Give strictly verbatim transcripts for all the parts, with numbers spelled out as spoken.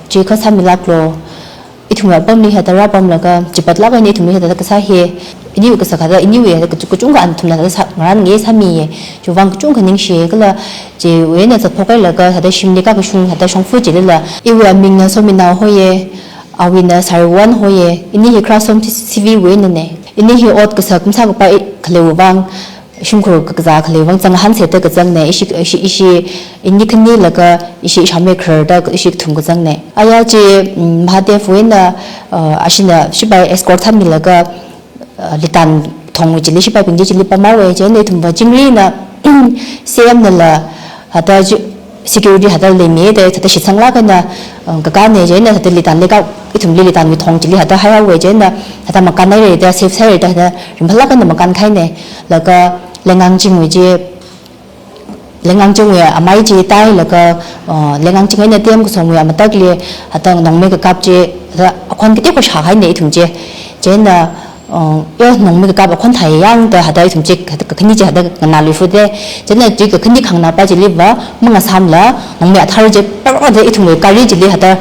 Chikha samilaklo. Ithumra pamli hata ra pamlaga chipat laga ni ithumli hata kasa he. Ini kasa kada ini we hata kuchung ka anthumna hata sa ngaran nge sami ye. Chuvang kuchung ka ningshi kala je we na sa phokai laga hata shimli ka kushung hata shongfu jilila. Iwe aming na Somina hoye. Awina Sariwan hoye. Ini hi kra som sivi we na ne. Ini hi ot kasa kumsa kapa khale wang. Shimkhur kaza khale wang zang han se ta kazang ne. Ishi ishi ishi ini kani laga ishi ishame khar da ishi thum kazang ne. Aya je Mahadev we na ashina shibai escort tham milaga litan thong we chili shibai pingji chili pama we je ne thumba chingri na C M na la hata security hata le me de hata shitsang la kana kaka ne je na hata litan le ka ithum li litan mi thong chili hata haya we je na hata makan nai re da safe sai re da hata rimphala kana makan khai ne laga lengang ching we je lengang ching we amai je tai laga lengang ching ai na tem ko song we amatak le hata nong me ka kap je hata akhon kiti ko sha khai ne ithum je je na yo nong me ka kap akhon thai yang da hata ithum je hata ka khani je hata na lu fu de je na je ka khani khang na pa je li ba manga sam la nong me athar je pa de ithum we kari je li hata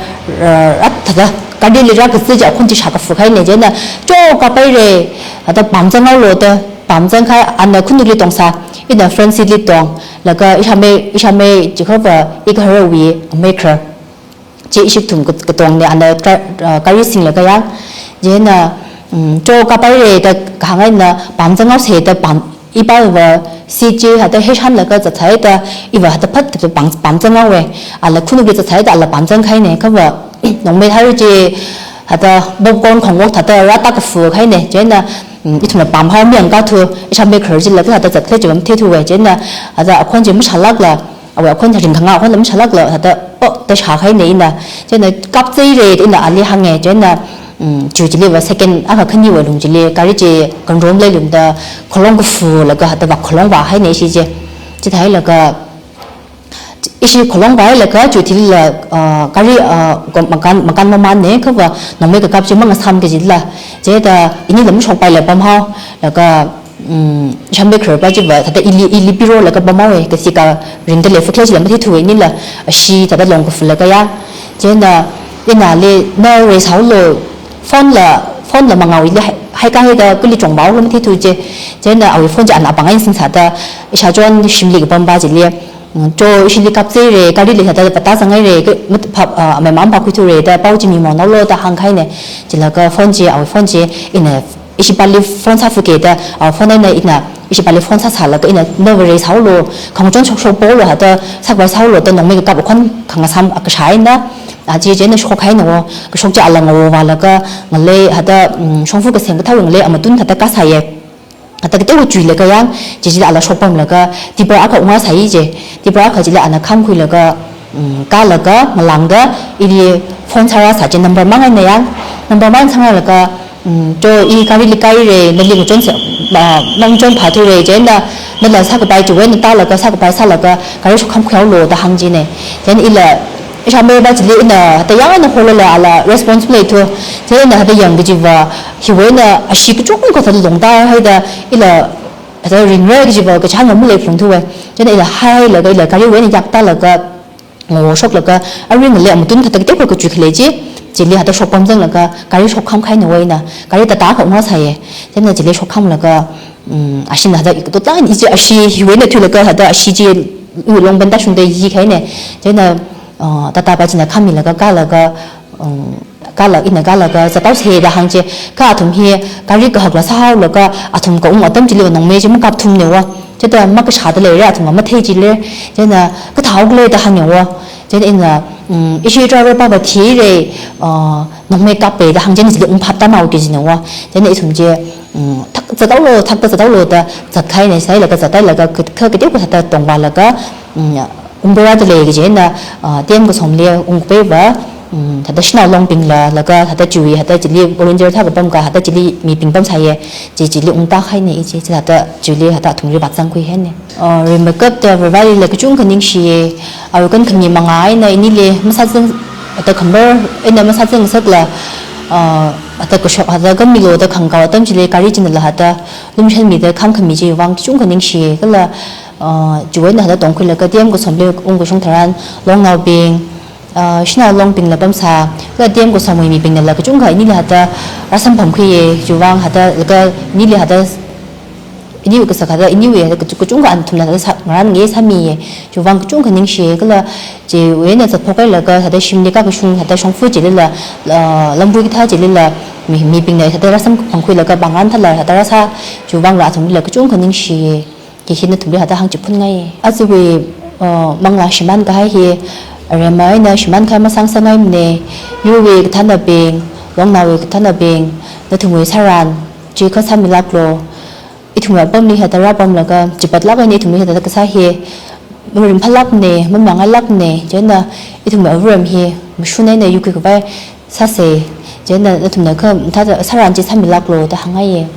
rat hata kari li ra ka je akhon je sha ka fu khai ne je na cho ka pai re hata pam jang au lo da pam jang khai ana khunu li tong sa ina Francis li tong laga ishame ishame jikhova ikha ra wi amekra je iship thum katong ne ana kari sing laga ya je na cho ka pai re da khangai na pam jang au se da pam ipa wa si je hata he shan laga za thai da iwa hata phat da pam pam jang au we ala khunu ge za thai da ala pam jang khai ne ka wa nong me har je hata popcorn khong wok hata ra ta ka fu khai ne je na ithum na pam ha mi ang ka thu ishame khar je laga hata za khle je bam the thu we je na hata akhon je mu shalak la awe akhon ring khanga akhon lam shalak la hata o ta sha khai ne ina je na kap chei re ina ali hange je na chu chili wa second aka khani wa lung chili kari che kan rom le lung da kholong ko fu laga hata ba kholong ba hai ne shi je che thai laga ishi kholong ba laga chu thili la kari makan makan ma man ne ka wa nong me ka kap che manga sam ke jila je da ini lam shok pai la pam ha laga Shambe khur pa jiba tata ili ili piro laga bamawe kasi ka ringda le fukla jila mati thuwe nila ashi tata long ka fulaga ya Chieina, ina le, na rei sau lo, phone la, phone la mangau ile, hai, hai ka hai da kuli chong bau lo mati tu che. Chieina, awi phone che ana bang ai sing sa da, isha John shimli ka bamba che le, mm, cho ishili kap che re, kari le sa da pata sang ai re, ke, mut, pa, ah, mai mam pa kui tu re, da pau che mi mo nau lo da hang khai ne. Che la ka phone che, awi phone che, ina, ishi pali phone sa fuke da, ah, phone na ina, ishi pali phone sa sa la ka ina, na rei sau lo, khang chon shok shok po lo ha da, sak bai sau lo da, nong me ka kap khon, khang sam, ka shai na, a, chi chi na shok khai na wo, ka shok chi ala nga wo wa la ka, nga le, ha da, mm, shong fu ka seng ka thau nga le, ama tun ha da ka sa ye. Ha da ka te wo chui la ka yang, chi chi ala shok pam la ka, ti pra aka unga sa yi je, ti pra aka chi la ana kham khui la ka, mm, ka la ka, nga lang da, ili phone sa ra sa je number mang ai na yang, number mang sang la ka, mm, cho i kari li kai re, na li chon sa, ma, mang chon pha tu re, je na, na la sa ka pai chu we, na ta la ka sa ka pai sa la ka, kari shok kham khui lo da hang ji ne. Jen ila, Isha me ba chili ina hata yang na holo la ala responsible tu. Chili ina hata yang gaji va hiwe na ashi kuchung ko ta long ta hai da ila hata ring re gaji va ka chang mu le phung tu we. Chili ila hai la ga ila kari we na yak ta la ga ngo shok la ga a ring le mutun hata te ko ka chu khle ji. Chili hata shok pam jang la ga kari shok kham khai na we na kari ta ta ka ngo sa ye. Chili chili shok kham la ga Um, ashi na hada ik to tan ije ashi hiwe na thula ka hada ashi je u long ban da shung da yi khai ne. Je na, uh, tata pa china khami la ka ka la ka, um, ka la ina ka la ka za tau se da hang je ka athum hi kari ka hak la sa hau la ka athum ka um atam chili nong me je ma kap thum ne wa. Je ta ma ka sha da le re athum ma thei ji le. Je na ka thau le da hang ne wa. Je na ina, um, ishi driver pa ba thi re, uh, nong me kap pe da hang je ni chili um phap ta mau ke ji ne wa. Je na ithum je Thak zatau lo, thak ta zatau lo ta zat khai nei sai la ka zatai la ka kha ka tiu ka ta tong ba la ka, um, umbera ta le ka je na, ah, tiam ka som le ung pe ba, um, thata shinau long ping la, la ka thata chui, thata chili volunteer tha ka pam ka, thata chili mi ping pam sai ye, chi chili ung ta khai nei chi, thata chili thata thum ri bak sang kui hen ne. Ah, ri makeup ta verbally la ka chung ka ning shi ye, au kan ka mi mangai na ini le, masa zeng, ta kambar, ina masa zeng sak la, ah, ta ka shok, ta ka mi lo ta khang ka tam chili kari chin la ta, Lumshan mi da kham khami je wang chung ka ning shi ka la, ah, juwe na da tong khul la ka tiam ka som le ung ka shong tharan long nau bing, Shina Longping la pamsa, la D M ko samui miping la kachungkha ini la hata rasam pamkhuiye, chiwuivang hata laga ini la hata ini ka sak hata ini we hata kachungkha anathumna hata sa ngaran nge samiye, chiwuivang kachungkha ningshiye, kala chiwuina zatphokai laga hata shimne ka kashung hata shongfu chilila, lambu kitha chilila, mi miping la hata rasam pamkhui laga bangan thala hata rasa, chiwuivang la athum la kachungkha ningshiye. Kiki nathumli hata hangchiphun ngai. Aziwi, uh, mangla shiman kahai hi, arema ina shiman kahai masang sangai mne, yuwi kathana bing, longnawi kathana bing, nathumwi saran, chi kha samilak lo, ithumwi apamli hata rapam laga, chipat laga ini ithumli hata kasa hi, marim phalak ne, mamangai lak ne, jena ithumwi avuram hi, mashunai na yuki kavai, sase, jena nathumna kha, thata saran chi samilak lo, ta hangai ye.